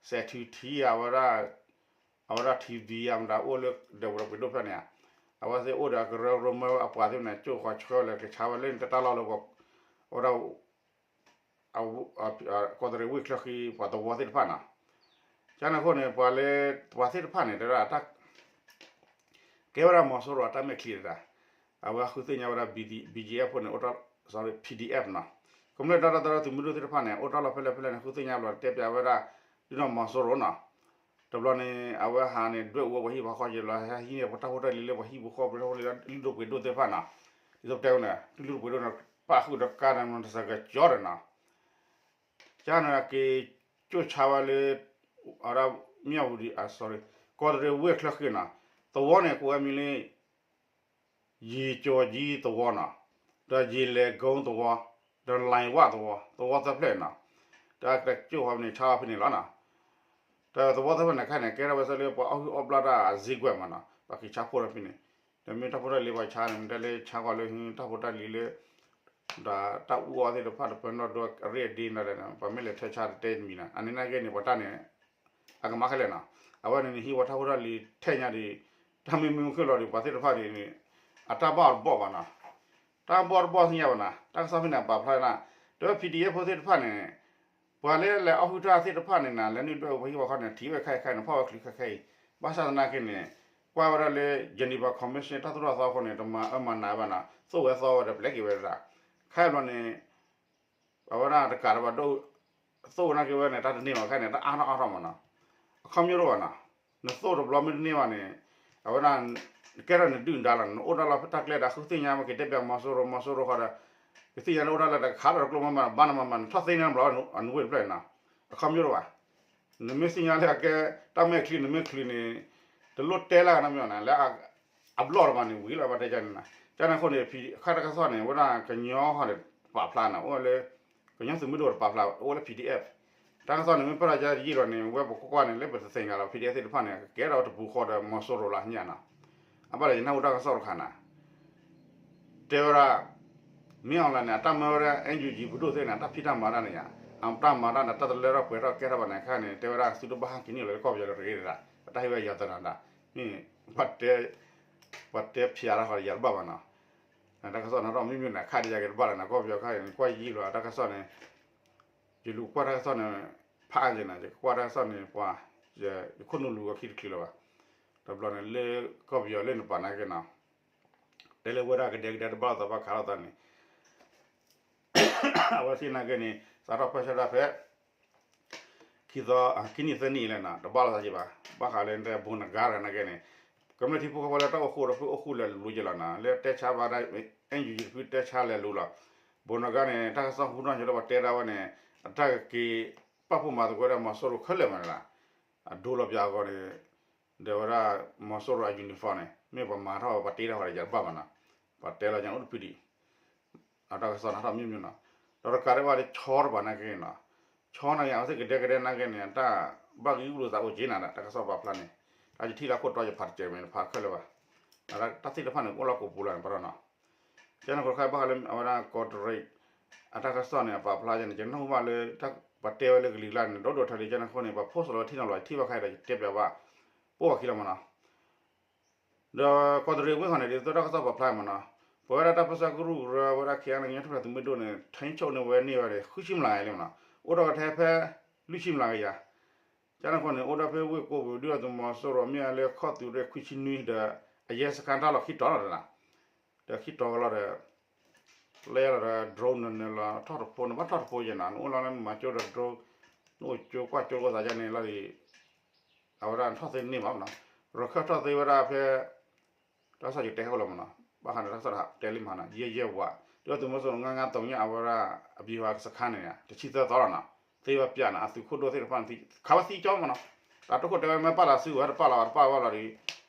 စဲးထုးထံအဝဲဒၣ် အဝဲဒၣ် ထံဘံ အမတၤအိၣ်လၢဒဲးပူၤဒီးပှ့ၤဒိၣ်ဖျၢၣ်န့ၣ်ဧါ, အဝဲသ့ၣ်အိၣ်ဒီးကရၢကရိမၢအပှၤသ့ၣ်မနၤ ကၠိၣ်ဃီဆှၢလၢကဆါဝဲလၢန့ၣ် တၢ်လီၢ်လၢ အဝဲဒၣ် ကီးတရံးဝ့ၢ်ချၢဃံ ပှၤသဝီသ့ၣ်တဖၣ်နီၤ, ကန့ၣ်အဃိန့ၣ် ပှၤလၢ ပှၤသ့ၣ်တဖၣ်န့ၣ် တဲဝဲဒၣ်တၢ် ကဲဝဲဒၣ်မီၤစိရိၤအတၢ်မဲာ်ချံတဒၣ်, အဝဲဃုသ့ၣ်ညါဝဲဒၣ် ဘီ ဘီ ဘီ ဘီ အ့ ဖ် န့ၣ် အိၣ်တၢ် sorry ပီၣ် ဒီ အ့ ဖ် နီၤ, ကမျၢၢ်တၢ်တီတၢ်လိၤသုးမုၢ်ဒိၣ်သ့ၣ်တဖၣ်န့ၣ် အိၣ်တၢ်လီၢ်ဖဲလဲၣ်ဖဲလဲၣ်န့ၣ် ဃုသ့ၣ်ညါဘျီ တဲပၠးဝဲဒၣ် ဒ်နီၢ်မီၤစိရိၤနီၤ, တဘျီန့ၣ် အဝဲဟးန့ၣ် ဒွဲၣ်အူဝဲပှၤဟံၣ်ပှၤဃီက့ၤလီၤ ဟဲဟံးန့ၢ်ပတၢ်ဖိတၢ်လံၤလၢပှၤဟံၣ်ပူၤဃီပူၤ လၢလုၢ်ဒိၣ်ပှ့ၤဒိၣ်သ့ၣ်တဖၣ်နီၤ, ဒ်သိးပတဲဝဲန့ၣ် လုၢ်ဒိၣ်ပှ့ၤဒိၣ်န့ၣ် ပၣ်ဃုာ်ဒီးကါန့ၣ် မီၤတစဲးကကၠီဒီးနီၤ ကန့ၣ်က့ၤကၠိၣ်ဆါဝဲလၢ အဝဲဒၣ် မၠၣ်ဝတံၤ sorry ကီးတရံးဝ့ၢ်ချၢဃံနီၤ, သဝီန့ၣ် ကိးဝဲမံၤလၢ ယ့ၤကၠီၤကၠံသဝီနီၤ, ဒီးယ့ၤလဲၤကိသဝီ, ဒီးလဲၤဝၣ်သဝီ, သဝီသၢဖျၢၣ်နီၤ, တၢ်ကၠိၣ်ဃီန့ၣ် ဆါအီၤဖဲန့ၣ်လီၤနီၤ, ဒီးသဝီသၢဖျၢၣ်န့ၣ်ခဲအံၤန့ၣ် ကဲထီၣ်ဝဲစ့ၢ်လၢပှၤအီၣ်ဟုၣ်အီၣ်ဘျၣ်တၢ်အစ့ကွဲးမးနီၤ, ပှၤက့ၤဆါဖှိၣ်ဒီးဖဲန့ၣ်, ဒီးမ့ၢ်တၢ်ဖိတၢ်လံၤပှၤဆါန့ၣ် မ့ၢ်တဲလၢဆါဃီလၢ တၢ်ဖိတၢ်လံၤလၢ ဒီးတၢ်အူအီၣ်သ့ၣ်တဖၣ်တပၢၢ်နီၣ်ဒိအရ့ၣ်ဒ့နီၤဒီး ပှၤမ့ၢ်လဲၤထဲဆါတတဲတမံၤနီၤ အန့ၣ်နာ်က့န့ၣ် ပှၤတၢ်န့ၣ် အကမၣ်ခဲလၢာ်နီၤ, အဝဲန့ၣ်န့ၣ် ဟံးဝဲတၢ်ဖိတၢ်လံၤထဲညါဒီး တၢ်မ့ၢ်မ့ၢ်မုၢ်ခဲလီၤဒီး ပှၤသ့ၣ်တဖၣ်န့ၣ် အတၢ်ဘၣ်အီၤတဘီၣ်ဘၣ်နီၤ, တၢ်ဘၣ်အီၤတဘီၣ်သ့ၣ်ညါဘၣ်နီၤ, တၢ်ကစီၣ်ဖဲန့ၣ် အပာ်ဖျါနီၤ, တဲဝဲ ပီၣ် ဒီ အ့ ဖ် သ့ၣ်တဖၣ်န့ၣ် ပှၤလၢလဲၤအီၣ်ဟုၣ်တၢ်သ့ၣ်တဖၣ်န့ၣ်နီၤ လဲၤနုာ်ဒွဲၣ်ပှၤဟံၣ်ပှၤဃီန့ၣ် ထံၣ်ဝဲခဲအံၤခဲအံၤန့ၣ် ဖီၣ်ဝဲချုးခဲခဲအံၤ, ဘၣ်ဆၣ်သနာ်က့န့ၣ် ကွၢ်ဝဲဒၣ်လၢ Geneva Convention တၢ်သိၣ်တၢ်သီအဃိန့ၣ် တမၤအၢမၤနးဘၣ်နီၤ, သိၣ်ဝဲသီဝဲဒီးပျဲက့ၤဝဲဒၣ်, ခဲအံၤဘျီန့ၣ် အဝဲဒၣ်တကးတဘၣ်ဒိၣ် သိၣ်နာ်က့ဝဲန့ၣ် တၢ်တန့ၢ်ဘၣ်ခဲအံၤန့ၣ် တၢ်အါထီၣ်အါထီၣ်မးနီၤ, အခီပညီတအိၣ်ဘၣ်နီၤ, နသိၣ်တဘျီမ့ၢ်တန့ၢ်ဘၣ်န့ၣ် အဝဲဒၣ် ကဲထီၣ်နဒုၣ်နဒါလီၤ, နအိၣ်တၢ်လီၢ်ဖဲတၢ်ကျဲဒီး ဃုသ့ၣ်ညါမ့ၢ်က့ၤတဲပၠးမီၤစိရိၤ မီၤစိရိၤဃီဒီး ကသ့ၣ်ညါလၢအိၣ်တၢ်လၢတခးဒီးတကျိမးမး ဘၣ်နမၤမၤ နထီၣ်သ့န့ၣ်ဘျီ အနဝ့ၢ်တဖျၢၣ်နီၤ, အခီပညီတအိၣ်ဘၣ်, နမ့ၢ်သ့ၣ်ညါလၢအကဲ တၢ်မဲာ်ချံနမ့ၢ်ချုးန့ၣ် တလိၣ်တဲလၢအဂၤနီတမံၤနီၤ, လၢအဘျီၣ်တမးန့ၣ် ဝံၤလီၤဘၣ်တဲကန့ၣ်နီၤ, ကန့ၣ်အဃိန့ၣ် ဖံ ခါတၢ်ကစီၣ်န့ၣ် ဝဲဒၣ်ကညီဟီန့ၣ် ပာ်ဖျါနီၤ, အိၣ်လၢ ကညီသုးမုၢ်ဒိၣ်တပာ်ဖျါ အိၣ်လၢ ပီၣ် ဒီ အ့ ဖ်, တၢ်ကစီၣ်န့ၣ် မ့ၢ်ပၢၢ်ထီၣ်ကယံာ်ဒီးန့ၣ် ဝဲပကွၢ်ကွၢ်န့ၣ် လၢပတသ့ၣ်ညါလီၤ ပီၣ် ဒီ အ့ ဖ် သ့ၣ်တဖၣ်န့ၣ် ကကဲထီၣ်တပူၤဃီဒီးမီၤစိရိၤလၢညါနီၤ, အဘၣ်ဒီးယနၢ်ဟူတၢ်ကစီၣ်တခါနီၤ တဲဝဲဒၣ် မ့ၢ်အီၤလၢန့ၣ် အတၢ်မၢဝဲဒၣ် NUG ပဒိၣ်သ့ၣ်န့ၣ် အတၢ်ဖံးတၢ်မၤတၢ်န့ၣ်ယါ, အတၢ်မၤတၢ်န့ၣ် တၢ်တလၢထီၣ်ပှဲၤထီၣ်ကဲထီၣ်ဘၣ်န့ၣ် ခဲအံၤန့ၣ် တဲဝဲဒၣ်သုတဘၣ်ဟးက့ၤန့ၢ်လီၤလၢကီၢ်ပယီၤလၢတဂ့ၤဒၣ်, ပတၢ်ဟ့ၣ်ဝဲယၤသနၤဒၣ်, မ့ၢ် ပှၤတဲဖျါထီၣ်ဃီဒီးယၤတဘၣ်ဘၣ်နီၤ, တၢ်ကစီၣ်န့ၣ် မ့မ့ၢ်န့ၣ် ခါဒံးယၤက့ၤတဘၣ်လၢၤန့ၣ် ကီၢ်ပယီၤခဲအံၤန့ၣ် ကွၢ်ယံာ်လီၤ တၢ်ကစီၣ်န့ၣ် ယလူၤကွၢ်တၢ်ကစီၣ်န့ၣ် ဖးအါယဲၢ်န့ၣ် ယကကွၢ်တၢ်ကစီၣ်န့ၣ် ပှၤ ယခိၣ်နူာ်လူၤအခံတချုးလၢၤဘၣ်, တဘျီန့ၣ် လၢကီၢ်ပယီၤလၢနပာ်နာ်က့နီၤ, တဲလၢဝဲဒၣ်ကဒဲကဒဲတဘၣ်လိာ်သးဘၣ်ခးလိာ်သးန့ၣ် အဝဲသ့ၣ်နာ်က့န့ၣ် စးထီၣ်ဖၢဆၢဒၣ်ဖဲ ခံသီ ခံနံၣ်သၢနံၣ်လဲၣ်နီၤ တဘၣ်လိာ်သးက့ၤဘၣ်, ဘၣ်ဃးလၢနတဲ ဘိနဂါရၤနာ်က့န့ၣ် ကမျၢၢ်ထံဖိကီၢ်ဖိလၢတၢ်အိၣ်ဃိဒီးဖုအိၣ်ဃူလဲၤလူၤက့ၤလီၤနီၤ လၢတဲဆါဘၣ်ဒၣ် NUG တဖုတဲဆါလဲၤလူၤလီၤ, ဘိနဂါန့ၣ် တၢ်ကစီၣ်ဟူထီၣ်ညီလၢပှၤတဲဒၣ်ဝဲန့ၣ် အတၢ်ကက့ၤပာ်ဖှိၣ်မၤသကိးဒီးမီၤစိရိၤခဲလၢာ်မးန့ၣ်လီၤ, အဒိလီၤပၠးအဂီၢ်န့ၣ် ဒီးဝဲဒၣ် မီၤစိရိၤအ uniform န့ၣ် မ့ၢ်ပှၤမၤထီၣ်ပှၤတ့ထီၣ်ဃီဒီးယၤတဘၣ်ဘၣ်နီၤ, ပှၤတဲလီၤယၤအိၣ်တဖုဒံး အတၢ်ကစီၣ်န့ၣ်ဟးထီၣ်မ့ၢ်မ့ၢ်နီၤ, ဒီးတကးဒံးဘၣ်လၢဆီတပၤနာ်က့နီၤ, ဆီနာ်က့ အဝဲသ့ၣ်ကဒဲကဒဲနာ်က့န့ၣ် အတၢ်ဘၣ်ဂံၢ်ဂူာ်လိာ်သးအိၣ်က့ၤနၤဒီး တၢ်ကစီၣ်ပာ်ဖျါန့ၣ်, တၢ်ယထံၣ်လၢခိၣ်တီယဖးတစဲးမ့ၢ်တဖးခဲလၢာ်ဘၣ်, တၢ်သ့ၣ်တဖၣ်န့ၣ် ကအိၣ်လၢကိးပူၤလီၤန့ၣ် ပတီၢ်နီၤ, ကန့ၣ်အဃိတခါဘၣ်ဃးလၢအဝဲဒၣ်ကီးတရံး အတၢ်ကစီၣ်န့ၣ် အပာ်ဖျါယဲန့ၣ် ယနၢ်ဟူဘၣ်လၢ ပှၤတဲဝဲလၢကလံၤကျါန့ၣ် ဒီဒိၣ်ထီၣ်လံ ကန့ၣ်အဃိန့ၣ် ပှၤ post လီၤဝဲထံနီၤလီၤ ယထံၣ်ဘၣ်ခဲအံၤဒီး ယတဲပၠးဘၣ် ပိၢ်ဝဲခံလီၤမးနီၤ ဒီးကီးတရံးဝ့ၢ်ခီန့ၣ် ဒ်သိးတၢ်ကစီၣ်ပာ်ဖျါမးနီၤ, ပဝဲဒၣ်တၢ်ပၢဆှၢကရူၢ်ကရၢဝဲဒၣ် ခဲအံၤန့ၣ် ကညီထူၣ်ဖျဲးသုးမုၢ်ဒိၣ်န့ၣ် ထိန်းချုပ်န့ၢ်ဝဲန့ၢ်ဝဲန့ၣ် ဃုဆံမျးကယၤလံမးနီၤ, အိၣ်ဒီးကထဲဖဲ လွံၢ်ဆံမျးကယၤ, ကန့ၣ်အဃိန့ၣ် အိၣ်ဒီးဖဲဝ့ၢ်ကိးပူၤ ဒုၣ်ဒါသုးမီၤစိရိၤမ့ၢ်ဝဲလၢခီၣ်သုးရ့ၣ်ခွံဆံနွံဒီး အရဲစခန်းတၢ်လီၢ်ခံတီၤလီၤဒီး ဒီးခံတီၤကလီၤဒီး လၢယလီၤဒီး drone နၤနၤလီၤထီၣ်တဖိ နဘၣ်ထီၣ်တဖိယဲၢ်နီၤ နအိၣ်လီၤလၢနမၤကၠိဒီး drone နအိၣ်ကၠိကွၢ်ကၠိလိာ်သးယဲၢ်န့ၣ်လီၤဒီး အဝဲဒၣ်နထီၣ်သ့န့ၢ်မးနီၤ ရခၢၣ်ထီၣ်သ့ဝဲဒၣ်ဖဲ တၢ်ကစီၣ်ယတဲဟဲလီၤမးနီၤ ဘၣ်ဃးဒီးတၢ်ကစီၣ်တဲလံမးနီၤ ယဲၢ်ယဲၢ်ဝး ဒုၣ်ဒါသုးမီၤစိရိၤ ငါးငါးသုးညါ အဝဲဒၣ် အဗျူဟာစခန်းန့ၣ် တဆံသၢသီလီၤနီၤ သ့ဝဲပၠးန့ၣ် အသုးခိၣ်ဒိၣ်သ့ၣ်တဖၣ်န့ၣ် ခးဝဲသံကၠီမးနီၤ တၢ်တိခိၣ်တဲဝဲမ့ၢ်ပာ်လီၤစုကဝဲတပာ်လီၤတပာ်ဝဲလီၤဒီး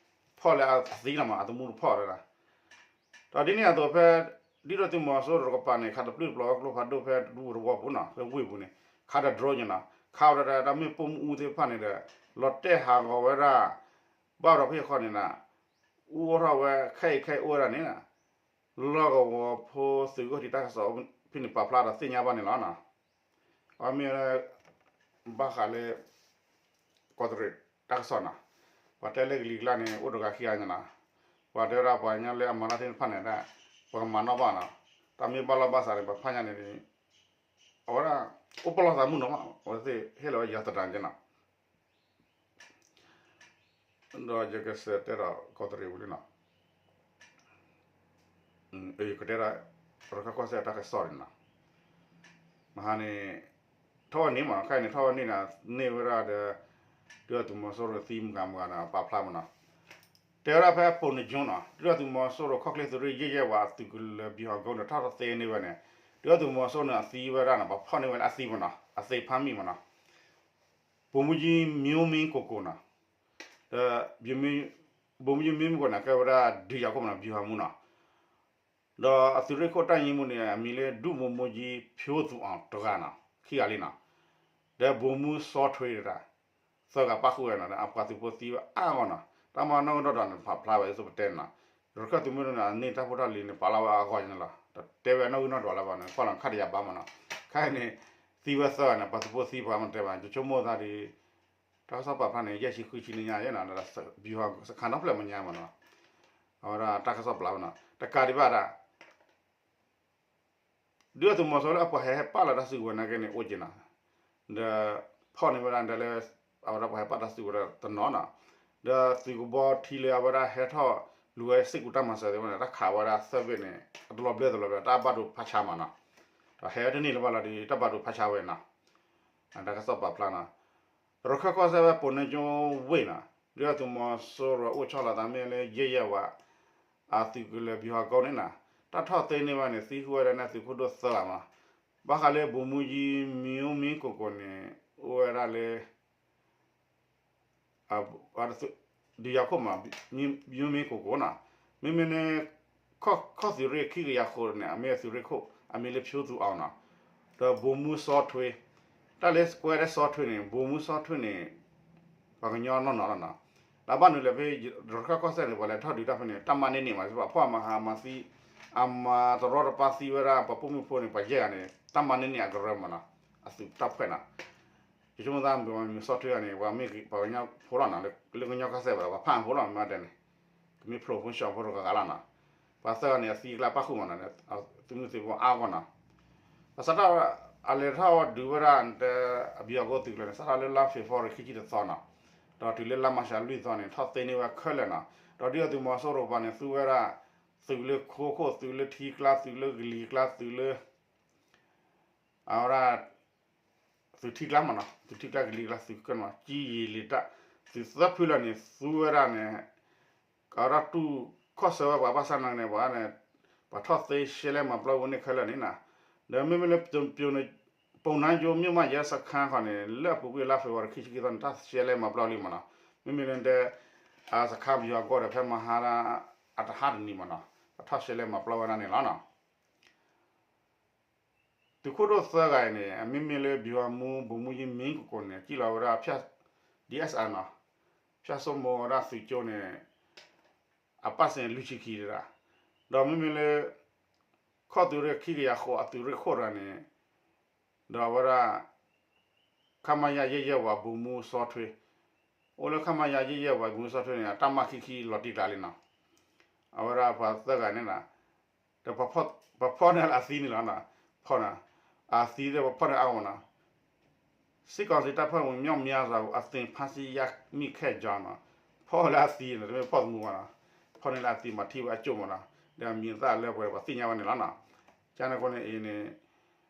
ဖီၣ်လၢအသံလီၤမး အသမူတဖီၣ်ဝဲဒၣ် ဒီးဒ်န့ၣ်အသိးဖဲ ဒုၣ်ဒါသုးမီၤစိရိၤတကပၤန့ၣ် ခးတပျုၢ်တပျီၤဝဲကျိဖးဒိၣ်ဖဲဒူသဝီပူၤနီၤ ဖဲဝ့ၢ်ပူၤန့ၣ် ခးဒီး drone န့ၣ်နီၤ ခးဝဲဒၣ်တၢ်မ့ၢ်ပိာ်မုၣ်အူသ့ၣ်တဖၣ်န့ၣ်ဒီး လီၤတဲာ်ဟးဂီၤဝဲဒၣ် ဘၣ်ဒီးဖဲယခီန့ၣ်နီၤ အူအိၣ်ထီၣ်ဝဲခဲအံၤခဲအံၤအိၣ်ဝဲဒၣ်န့ၣ် လီၢ်ကဝီၤဖိသုးဂီၢ်ထံးတၢ်ကစီၣ်ဖဲန့ၣ်ပာ်ဖျါဒီးသ့ၣ်ညါဘၣ်န့ၣ်လီၤနီၤ အမ့ၢ် ဘၣ်ဃးလၢ ကီးတရံးတၢ်ကစီၣ်နီၤ, ပှၤတဲလၢကလံၤကျါန့ၣ် အိၣ်တဂၤခံဂၤန့ၣ်နီၤ, ပှၤတဲဝဲဒၣ်ပှၤကညီလၢအမၤတၢ်သ့ၣ်တဖၣ်န့ၣ်ဒၣ် ပှၤကမၤနီၣ်ဘၣ်နီၤ, တၢ်မ့ၢ်ဘၣ်လီၢ်ဘၣ်စးန့ၣ် ပှၤဖးညါန့ၣ် အဝဲဒၣ် အိၣ်ပလီၢ်သးမုၢ်နီၤမး အဝဲသ့ၣ်ဟ့ၣ်လီၤဝဲယၤသဒၢက့နီၤ, ဒီးယကစံးတဲဒီးကီးတရံးပူၤလံနီၤ, ကတဲဒၣ် ရခၢၣ်ကီၢ်စဲၣ်တၢ်ကစီၣ်န့ၣ်နီၤ, မဟါန့ၣ် ထီၣ်ဝဲန့ၣ်မး ခဲအံၤန့ၣ် ထီၣ်ဝဲန့ၣ်န့ၣ် န့ၢ်ဝဲဒၣ်ဒီး ဒုၣ်ဒါသုးမီၤစိရိၤသံမုၢ်ဂၤမုၢ်ဂၤန့ၣ် ပာ်ဖျါမးနီၤ, တဲဝဲဒၣ်ဖဲပိာ်နကၠိနီၤ ဒုၣ်ဒါသုးမီၤစိရိၤခီၣ်ချ့သုးရ့ၣ်ယဲၢ်ယဲၢ်ဝဲအသုးကလၢၤဘံၣ်ဟီၣ်ကိန့ၣ် ထီၣ်တသ့န့ၢ်ဝဲန့ၣ် ဒုၣ်ဒါသုးမီၤစိရိၤန့ၣ် အသံဝဲဒၣ်န့ၣ် ပှၤဖီၣ်န့ၢ်ဝဲလၢအသံမးနီၤ အသ့ဖးမံၣ်မးနီၤ, ဗိုလ်မှူးကြီးမျိုးမင်းကိုကိုနီၤ, ဒီး ဗိုလ်မှူးကြီးမျိုးမင်းကိုကိုန့ၣ် ကဲဝဲဒၣ်ဒုးယၤခိၣ်မးနီၤ ဗျူဟာမှူးနီၤ, ဒီးအသုးရ့ၣ်ခိၣ်တၢ်ယံမူန့ၣ် အမံၤလၢ ဒုဗိုလ်မှူးကြီးဖြိသူအောင် တဂၤနီၤ ခံဂၤလံနီၤ, ဒီး ဗိုလ်မှူးစောထွေး တဂၤ သၢဂၤပၣ်ဃုာ်ဝဲနီၤ အပှၤသုးဖိသံဝဲအါဂီၢ်နီၤ တၢ်မၤနီၣ်ဂံၢ်နီၣ်ဒွးန့ၣ် ဖးဖျါဝဲဒ်သိးပတဲန့ၣ်နီၤ, ရခၢၣ်သုးမုၢ်ဒိၣ်န့ၣ် အန့ၢ်တၢ်ဖိတၢ်လံၤန့ၣ် ပာ်လီၤဝဲအဂီၢ်န့ၣ်လီၤ တတဲဝဲနီၣ်ဂံၢ်နီၣ်ဒွးလၢၤဘၣ်န့ၣ် ကွၢ်လီၤခါတယၤဘၣ်မးနီၤ, ခဲအံၤန့ၣ် သံဝဲသၢဂၤန့ၣ် ပှၤသုးဖိသံပှၤမၤတဲဘၣ် ယဆိကမိၣ်သးဒီး တၢ်ကစီၣ်ပာ်ဖျါန့ၣ် ယဲၢ်ဆံဃုဆံလၢညါယဲနီၤ ဒီး ဗျူဟာစခန်းနီတဖျၢၣ်မဲာ်ညါမးနီၤ, အဝဲဒၣ်တၢ်ကစီၣ်ပာ်ဖျါနီၤ တကးဒံးဘၣ်ဒၣ် ဒုၣ်ဒါသုးမီၤစိရိၤလၢအပှၤဟဲဟဲပာ်လီၤတၢ်စုကဝဲၤနာ်က့န့ၣ် အိၣ်က့ၤနီၤ, ဒီးဖီၣ်န့ၢ်ဝဲဒၣ်ဒ်လၢ အဝဲဒၣ်ပှၤဟဲပာ်တၢ်စုကဝဲၤတနီၤနီၤ, ဒီးသုးကဘီထံလၢအဝဲဒၣ်ဟဲထီၣ်လူၤဝဲစ့ၢ်ကီးတၢ်မၤစၢၤသ့ၣ်တဖၣ်န့ၣ် တၢ်ခးဝဲဒၣ်သၢဘ့ၣ်န့ၣ် အတလီၤဘျၢသလီၤဘျၢ တၢ်ဘၣ်ဒိဖးဆါမးနီၤ, ဒီးဟဲဝဲတန့ၢ်လၢၤဘၣ်လီၤဒီး တၢ်ဘၣ်ဒိဖးဆါဝဲနီၤ, တၢ်ကစီၣ်ပာ်ဖျါနီၤ ရခၢၣ်ကီၢ်စဲၣ်ဝဲပိာ်နကၠိဝ့ၢ်နီၤ, ဒုၣ်ဒါသုးမီၤစိရိၤအိၣ်ဆီလီၤသးမ့ၢ်လၢယဲၢ်ယဲၢ်ဝဲ အသုးကလၢၤဗျူဟာကုန်းန့ၣ်နီၤ, တၢ်ထီၣ်သ့န့ၢ်ဝဲန့ၣ် သံဃုာ်ဝဲဒၣ်န့ၣ်သုးခိၣ်ဒိၣ်သၢဂၤမး, ဘၣ်ဃးလၢ ဗိုလ်မှူးကြီးမျိုးမင်းကိုကိုန့ၣ် အိၣ်ဝဲဒၣ်လၢ ဒုးယၤခိၣ်မး, မျိုးမင်းကိုကိုနီၤ, မ့မ့ၢ်လၢ ခီၣ်သုးရ့ၣ်ခံကယၤဃိးန့ၣ် အမ့ၢ်အသုးရ့ၣ်ခိၣ် အမံၤလၢဖြိသူအောင်နီၤ, ဒီး ဗိုလ်မှူးစောထွေး, တၢ်လၢကွဲးလၢ စောထွေး န့ၣ် ဗိုလ်မှူးစောထွေး န့ၣ် ပှၤကညီနီၢ်နီၢ်လီၤနီၤ, တၢ်ဘၣ်နုၤလဲၣ်ဖဲ ရခၢၣ်ကီၢ်စဲၣ်န့ၣ် ပှၤလဲၤထီၣ်ဒုးတၢ်ဖဲန့ၣ် တၢ်မၤန့ၢ်န့ၢ်မး ပှၤဖီၣ်မၤဟးမၤသံ, အမၤတရီတပါသံဝဲဒၣ် ပှၤပိာ်မုၣ်ဖိန့ၣ် ပှၤယဲၢ်ဂၤန့ၣ် တၢ်မၤန့ၢ်န့ၢ်အကရၢမးနီၤ, အသုးတၢ်ဖှဲးနီၤ ယဆိကမိၣ်သးမ့ၢ်ဝဲမ့ၢ်စီၤထွဲန့ၣ် ပှၤမ့ၢ်ပှၤကညီဖိလီၤနီၤ, လၢကညီကီၢ်စဲၣ်ဘၣ် ပှၤဖးအဖိလီၤ မ့ၢ်တဲန့ၣ်, ကမ့ၢ်ဖျိးဖိဆှၢဖိတဂၤဂၤလီၤနီၤ, ပှၤသၢဂၤန့ၣ် အသံအကျါပၣ်ဃုာ်မးနီၤ, သုးမုၢ်သံၣ်ဘိအါဂီၢ်နီၤ, ပှၤစးထီၣ် အလဲၤထီၣ်ဒုးဝဲဒၣ်တဲ အဘျုးအကိၢ်သုးကျၢၤန့ၣ် စးထီၣ်လၢလါဖ့ၤဘြူၤအါရံၤခံဆံတသီနီၤ, ဒီးတုၤလၢလါမၢ်ၡးလွံၢ်သီန့ၣ် ထီၣ်သ့န့ၢ်ဝဲခဲလၢာ်နီၤ, ဒီးဒုၣ်ဒါသုးမီၤစိရိၤပှၤန့ၣ် သူဝဲဒၣ် သုးလၢခိခိၣ် သုးလၢထံကျါ သုးလၢကလံၤကျါ သုးလၢ အဝဲဒၣ် သုးထံကျါမးနီၤ, သုးထံကျါကလံၤကျါ သုးကၢၢ်မး ကံယံာ်လံတၢ် သုးသၢဖုလၢာ်န့ၣ် သူဝဲဒၣ်န့ၣ် ကဝဲဒၣ်တူၢ်ခီၣ်ဆၢဝဲပှၤဘၣ်ဆၣ်နာ်က့န့ၣ် ပှၤန့ၣ် ပှၤထီၣ်သ့ရှဲလဲမၤပျီဝဲန့ၣ်ခဲလၢာ်န့ၣ်နီၤ, ဒီးမ့မ့ၢ်လၢ ပိာ်နါယိၤ မြို့မရဲစခန်းခီန့ၣ် လၢအပူၤကွံာ်လါဖ့ၤဘြူၤအါရံၤခံဆံခံသီန့ၣ် တၢ်ရှဲလဲမၤပျီလံမးနီၤ, မ့မ့ၢ်လၢတဲ အစခန်းဗျူဟာကုန်းဒီး ဖဲမဟါ အတဟါတနံၤမးနီၤ ပှၤထီၣ်ရှဲလဲမၤပျီဝဲဒၣ်န့ၣ်လီၤနီၤ. သုးခိၣ်ဒိၣ်သၢဂၤအံၤန့ၣ် အမ့မ့ၢ်လၢ ဗျူဟာမှူး ဗိုလ်မှူးကြီး မင်းကိုကို န့ၣ် စံၣ်လီၤဝဲဒၣ်ဖၠၣ် ဒီး နီၤ, ဖၠၣ်စိမိၤဝဲဒၣ်သုးကၠိန့ၣ် အပတ်စဉ်လွံၢ်ဆံခံတဒၣ်, ဒီးမ့မ့ၢ်လၢ ခီၣ်သုးရ့ၣ်ခံကယၤဃိးအသုးရ့ၣ်ခိၣ်တဂၤန့ၣ် ဒီးအဝဲဒၣ် ခမရ ယဲၢ်ယဲၢ်ဝး ဗိုလ်မှူးစောထွေး, အိၣ်လၢ ခမရ ယဲၢ်ယဲၢ်ဝး ဗိုလ်မှူးစောထွေးန့ၣ် အတၢ်မၤခံခံလီၤတံၢ်ကျါလံနီၤ, အဝဲဒၣ်ပှၤသၢဂၤန့ၣ်နီၤ, ဒီးပှၤဖီၣ်န့ၢ်လၢအသံန့ၣ်လီၤ, ဖီၣ်န့ၢ် အသံဒီးပှၤဖီၣ်န့ၢ်အါမးနီၤ, စစ်ကောင်စီတပ်ဖွဲ့ဝင်မြောက်များစွာကို အသေဖမ်းဆီးရမိခဲ့ကြောင်းနီၤ, ဖီၣ်လၢအသံန့ၣ် တမ့ၢ်ဖီၣ်သမူဘၣ်နီၤ, ဖီၣ်န့ၢ်လၢအသံမၤထံၣ်ဝဲအကၠိၣ်မးနီၤ, ဒီးအမံၤအသၣ်လၢပှဲၤပှၤသ့ၣ်ညါဝဲန့ၣ်လီၤနီၤ, ကန့ၣ်အဃိန့ၣ်အံၤန့ၣ်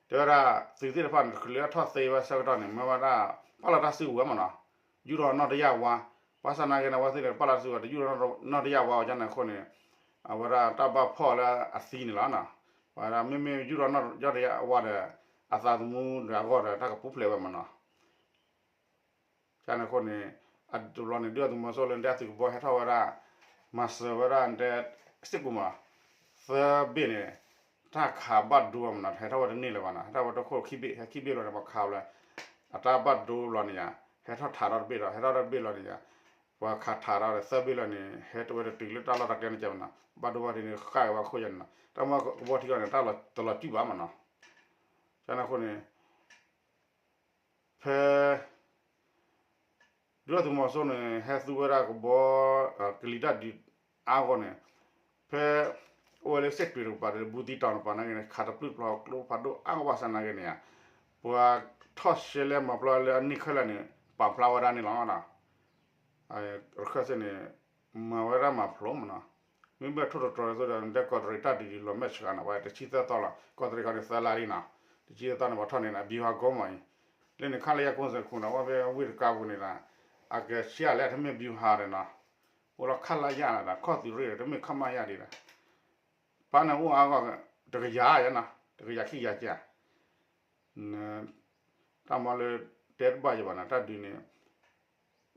တဲဝဲဒၣ် သုးသ့ၣ်တဖၣ်န့ၣ် တချုးလၢအထီၣ်သ့ဝဲဆၢကတီၢ်န့ၣ် မ့ၢ်ဝဲဒၣ် ပာ်လီၤတၢ်စုကဝဲၤမးနီၤ, ယူၢ်ထီၣ်နီၢ်တယၢ်ဝါ, ဘၣ်ဆၣ်နာ်က့န့ၣ် အဝဲသ့ၣ်န့ၣ် ပာ်လီၤတၢ်စုကဝဲၤ တယူၢ်ထီၣ်နီၢ်တယၢ်ဝါအီၤ ကန့ၣ်အဃိန့ၣ် အဝဲဒၣ်တၢ်ဘၣ်ဖီၣ်လၢအသံန့ၣ်လီၤနီၤ, ပှၤဒၣ်မ့မ့ၢ်ယူၢ်ထီၣ်နီၢ်တယၢ်ဝါဒီး အသးသမူဒီးအဂီၢ်ဒီး တၢ်ကပူၤဖျဲးဝဲမးနီၤ ကန့ၣ်အဃိန့ၣ် အတဘျီန့ၣ် ဒုၣ်ဒါသုးမီၤစိရိၤလၢတဲသုးကဘီဟဲထီၣ်ဝဲဒၣ် မၤစၢၤဝဲဒၣ်တဲ စ့ၢ်ကီးမး သၢဘ့ၣ်န့ၣ် တၢ်ခးဘၣ်ဒိမးနီၤ ဟဲထီၣ်ဝဲတန့ၢ်လၢၤဘၣ်နီၤ ဟဲထီၣ်ဝဲတခိၣ်ခံဘ့ၣ် ဟဲခံဘ့ၣ်လီၤန့ၣ် ပှၤခးလၢ အတၢ်ဘၣ်ဒိဘျီန့ၣ်ယါ ဟဲထီၣ်ထးထီၣ်တဘ့ၣ်ဒီး ဟဲထီၣ်တဘ့ၣ်လီၤန့ၣ်ယါ ပှၤခးထးထီၣ်ဒီးသၢဘ့ၣ်လီၤန့ၣ် ဟဲတဝဲတတုၤလၢတၢ်လီၢ်တၢ်ကျဲန့ၣ်ကဲမးနီၤ ဘၣ်ဒိဘၣ်ထံးန့ၣ်ဃၣ်ဝဲအခိၣ်ယါန့ၣ်နီၤ တၢ်မ့ၢ်ကဘီထံကီၢ်န့ၣ် တၢ်လီၤတလီၤစုၣ်ဘၣ်မးနီၤ ကန့ၣ်အဃိန့ၣ် ဖဲ ဒုၣ်ဒါသုးမီၤစိရိၤန့ၣ် ဟဲသူဝဲဒၣ်ကဘီ ကလံၤတၢ်ဒုးအါဂီၢ်န့ၣ် ဖဲ အိၣ်ဝဲလၢစဲးတွ့ၤတကပၤဒီး ဘူးသံးတီၤတကပၤနာ်က့န့ၣ် ခးတပျုၢ်တပျီၤ ကျိဖးဒိၣ်အါဂီၢ်ဘၣ်ဆၣ်နာ်က့န့ၣ် ပှၤထီၣ်ရှဲလဲမၤပျီလၢအန့ၢ်ခဲလၢာ်န့ၣ် ပာ်ဖျါဝဲဒၣ်န့ၣ်လီၤ. ရခၢၣ်စ့ၢ်န့ၣ် မၤဝဲဒၣ်မၤဖျိမးနီၤ. မ့မ့ၢ်ထိၣ်တတြီၤဒ်သိးဒီး နတဲကီးတရံးတၢ်ဒုးဒုးလီၤမဲာ်ဆှးနီၤ ပှၤတဆံသၢသီလီၤ ကီးတရံးခီန့ၣ်သၢလါလံနီၤ. တဆံသၢသီန့ၣ် ပှၤထီၣ်န့ၣ် ဗျူဟာကုန်းမးအံၤ လၢန့ၣ် ခလရ ကိုးဆယ့်ကိုးနီၤ အဝဲဖဲဝ့ၢ်တကါပူၤန့ၣ်ဒီး အကဆှၢလၢတမ့ၢ် ဗျူဟာ ဒီးနီၤ အိၣ်လီၤ ခလရ ဒီး ခီၣ်သုးရ့ၣ်ဒီး တမ့ၢ် ခမရ ဒံးဒီး ပၢ်န့ၣ်အိၣ်အါဂီၢ် တကယၤယါနီၤ တကယၤခံကယၤကၢ တၢ်မၤလၢ တဲတဘၣ်ယဘၣ်နီၤ တၢ်ဒုးန့ၣ်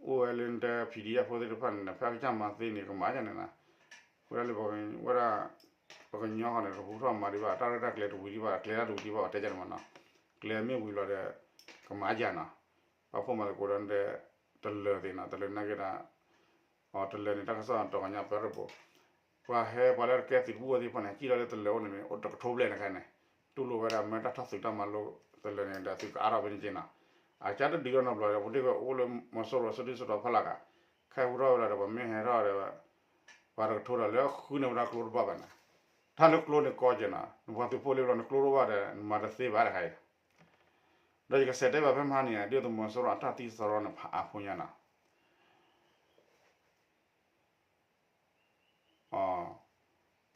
အိၣ်ဝဲလၢနတဲ PDF ဖိသ့ၣ်တဖၣ်န့ၣ် ဖဲအကစၢ်မၤသ့န့ၣ် ကမၤယါန့ၣ်နီၤ. ဝဲဒၣ်လၢ ဝဲဒၣ် ပကညီဃီန့ၣ် တဟူထီၣ်မၤဒံးဘၣ် တၢ်ရဲၣ်တၢ်ကျဲၤတဝံၤဒံးဘၣ် ကျဲၤတၢ်တဝံၤဒံးဘၣ် ပတဲယါန့ၣ်မးနီၤ. ကျဲၤမ့ၢ်ဝံၤလီၤဒီး ကမၤယါနီၤ. ပာ်ဖှိၣ်မၤသကိးဒီးနတဲ တလၢၤသ့ၣ်နီၤ တလၢၤနာ်က့ဒီး အတလၢၤန့ၣ် တၢ်ကစီၣ်တီၤကညါပၢရၢၢ်ဘိး ပှၤဟဲပှၤလၢကဲသုးတဘူၣ်အီၤသ့ၣ်တဖၣ်န့ၣ် ကံၣ်လီၤလၢတလၢၤအိၣ်န့ၣ် တကထိဘျဲၣ်န့ၣ်ခဲန့ၣ် တူၢ်လိာ်ဝဲဒၣ်မ့ၢ်တၢ်ထီၣ်သုးတၢ်မၤလိတလၢၤန့ၣ်ဒီး သုးကအါထီၣ်ဖဲန့ၣ်က့နီၤ. အကါတဒုးအီၤနီတဘျီဒီး ပဒ့ၣ်ဝဲအိၣ်လၢမီၤစိရိၤ စဒုၣ်စတီၤဖီလာ်ကး ခဲအံၤဟူထီၣ်ဝဲဒၣ်ဒီး ပှၤမ့ၢ်ဟဲထီၣ်ဒီး ပှၤတကထိဒီးလၢဃုန့ၢ်ဝဲဒၣ်ကျိတဘၣ်ဘၣ်န့ၣ် တၢ်လၢကျိန့ၣ်ကီက့နီၤ နပှၤသုးဖိလၢဘျီနကျိတအိၣ်ဘၣ်ဒီး နမၤတသ့ဘၣ်တခါအံၤ ဒီးယကစဲးတဲဘၣ်ဖဲမဟါန့ၣ် ဒုၣ်ဒါသုးမီၤစိရိၤအတၢ်သံစရီန့ၣ်ဖးအါဖိညါနီၤ.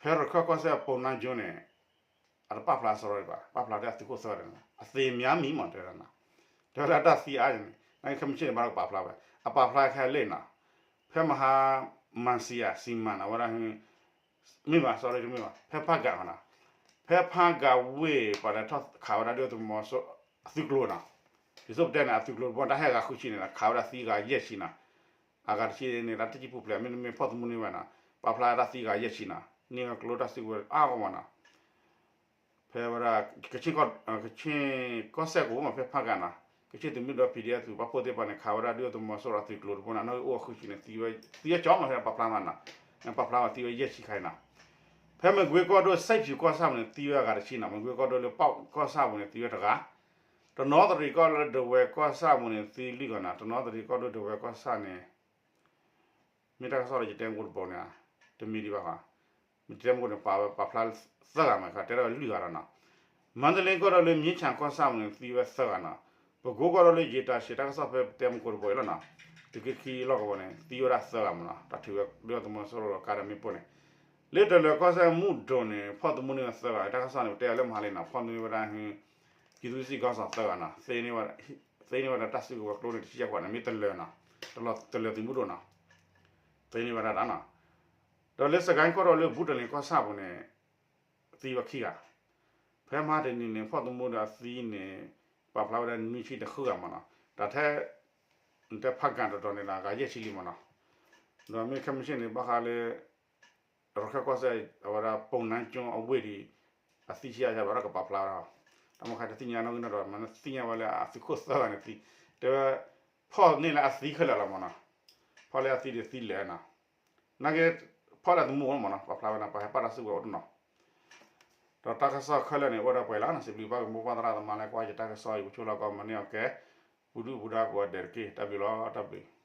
ဖဲရခၢၣ်ကီၢ်စဲၣ်အပူၤနါကၠိန့ၣ် အတပာ်ဖျါစရီဒံးဘၣ် ပာ်ဖျါထဲအသုးခိၣ်သၢဂၤန့ၣ် အသ့ၣ်မၠါမံၤမးတဲဝဲဒၣ်နီၤ. တဲဝဲဒၣ်တၢ်သံအါန့ၣ် နာ်က့ခဲမုၢ်ဆ့ၣ်န့ၣ် ဘၣ်တကပာ်ဖျါဝဲ အပာ်ဖျါခဲလၢာ်နီၤ. ဖဲမဟါ မၤစံယၤ စံမၢ်နီၤ ဝဲဒၣ် မ့ၢ်ဘၣ် sorry တမ့ၢ်ဘၣ် ဖဲဖးဂၤနီၤ. ဖဲဖးဂၤဝ့ၢ်ပှၤလဲၤထီၣ်ခးဝဲဒၣ်ဒုၣ်ဒါသုးမီၤစိရိၤအသုးကျိၤနီၤ. ဒ်သိးပတဲန့ၣ် အသုးကျိၤတဘိန့ၣ် တၢ်ဟဲဂၤဃုဆံန့ၣ်ဒီး ခးဝဲဒၣ်သံဂၤယဲၢ်ဆံနီၤ. အဂၤတဆံန့ၣ် တၢ်ထံၣ်ပူၤဖျဲး မ့တမ့ၢ်ဖီၣ်သမူန့ၢ်ဝဲနီၤ ပာ်ဖျါတၢ်သံဂၤယဲၢ်ဆံနီၤ. န့ၢ်ဝဲကျိတၢ်စုကဝဲၤအါဂီၢ်မးနီၤ. ဖဲဝဲဒၣ် ကခ့ၣ် ကခ့ၣ်ကီၢ်စဲၣ်ကအိၣ်မး ဖဲဖးဂၤနီၤ. ကခ့ၣ်သုးမုၢ်ဒီး ပီၣ်ဒံၣ်အဲၣ်သုး ပာ်ဖှိၣ်သ့ၣ်တဖၣ်န့ၣ် ခးဝဲဒၣ်ဒုၣ်ဒါသုးမီၤစိရိၤအသုးကျိၤတဘိန့ၣ် နီၣ်ဂံၢ်အိၣ်ဃုဆံန့ၣ် သံဝဲ သံဝဲကၠီမး ဖဲပာ်ဖျါမးနီၤ. ပာ်ဖျါဝဲသံဝဲယဲၢ်ဆံခါအံၤနီၤ. ဖဲမကွ့ကီၢ်ဒိၣ် စဲးဖၠူၤကီၢ်ဆၣ်ပူၤန့ၣ် သံဝဲအဂၤတဆံနီၤ. မကွ့ကီၢ်ဒိၣ်လၢပီၣ်ကီၢ်ဆၣ်ပူၤန့ၣ် သံဝဲတဂၤ တနီသရံၣ်ကီၢ်လၢဒဝဲကီၢ်ဆၣ်ပူၤန့ၣ် သံလွံၢ်ဂၤနီၤ. တနီသရံၣ်ကီၢ်ဒိၣ်ဒဝဲကီၢ်ဆၣ်န့ၣ် မ့ၢ်တၢ်ကစီၣ်လၢယတဲမူတဘိန့ၣ် တမံၤဒံးဘၣ်ဃီ, မ့ၢ်တဲမူန့ၣ် ပာ်ဝဲပာ်ဖျါသၢဂၤမး ခါတဲဒၣ်ဝဲလွံၢ်ဂၤဒီးနီၤ. မန္တလေးကီၢ်ဒိၣ်လၢ မြင်းခြံကီၢ်ဆၣ်ပူၤန့ၣ် သံဝဲသၢဂၤနီၤ. ပဲခူးကီၢ်ဒိၣ်လၢ ရေတာရှည် တၢ်ကစီၣ်ဖဲတဲမူကိးတဘိအံၤလီၤနီၤ. သုးက့ခံလီၢ်ကဝီၤန့ၣ် သံဝဲဒၣ်သၢဂၤမးနီၤ. တၢ်ထုးဝဲဒုၣ်ဒါသုးမီၤစိရိၤဒီးကါဒီးမ့ၣ်ပိၢ်န့ၣ် လၢတလၢၤကီၢ်စဲၣ်မုၢ်ဒိၣ်န့ၣ် ဖီၣ်သမူန့ၢ်ဝဲသၢဂၤ တၢ်ကစီၣ်န့ၣ် ပတဲအီၤလၢမဟါလံနီၤ. ဖီၣ်သမူန့ၢ်ဝဲဒၣ် ပြည်သူ့စစ်ခေါင်းဆောင် သၢဂၤနီၤ. သ့န့ၢ်ဝဲဒၣ်တၢ်စုကဝဲၤကျိန့ၣ် တဆံယဲၢ်ခွးန့ၣ် မ့ၢ်တလၢၤနီၤ, တလၢၤသုးမုၢ်ဒိၣ်နီၤ. သ့န့ၢ်ဝဲဒၣ်တၢ်နီၤ. ဒီးလၢစကဲၣ်ကီၢ်ဒိၣ်လၢ ဘူးတလ့ၣ်ကီၢ်ဆၣ်ပူၤန့ၣ် သံဝဲခံဂၤ. ဖဲမဟါတနံၤန့ၣ် ဖီၣ်သမူဒီးအသံန့ၣ် ပာ်ဖျါဝဲဒၣ်နွံဆံဒီးဃုဂၤမးနီၤ. တၢ်ထဲ နတဲဖးဂၤတတီၤန့ၣ်ဒီး ဂၤယဲၢ်ဆံလံမးနီၤ. ဒီးမ့ၢ်ခဲမုၢ်ဆ့ၣ်န့ၣ် ဘၣ်ဃးလၢ ရခၢၣ်ကီၢ်စဲၣ် အဝဲဒၣ် ပုဏ္ဏားကျွန်း အဝ့ၢ်ဒီး အသံဆံးအါယါဘၣ်ဒီးကပာ်ဖျါဝဲဒၣ်. တၢ်မ့ၢ်ခါတသ့ၣ်ညါနီၣ်ဂံၢ်နီၣ်ဒွး မ့ၢ်သ့ၣ်ညါဝဲလၢအသုးခိၣ်သၢဂၤန့ၣ်သံ, တဲဝဲ ဖီၣ်န့ၢ်လၢအသံခဲလၢာ်လီၤမးနီၤ. ဖီၣ်လၢအသံဒီးသံလၢာ်နီၤ. နာ်က့ ဖီၣ်လၢသမူမးနီၤ ပာ်ဖျါဝဲဒၣ် ပှၤဟဲပာ်တၢ်စုကဝဲၤအိၣ်တနီၤ. ဒီးတၢ်ကစီၣ်ခဲလၢာ်န့ၣ် အိၣ်ဝဲဒၣ်ပှဲၤလီၤနီၤ. စံးဘျုးဘၣ်က့ၤမိၢ်ပၢ်သရၣ်သမါလၢကွၢ်ယတၢ်ကစီၣ်အံၤ ပဆိၣ်လီၤကီးမၤန့ၢ်အီၤကဲ ပူၤဒုၣ်ပူၤဒါကိးဂၤဒဲးတက့ၢ်. တၢ်ဘျုးလီၤ တၢ်ဘျုး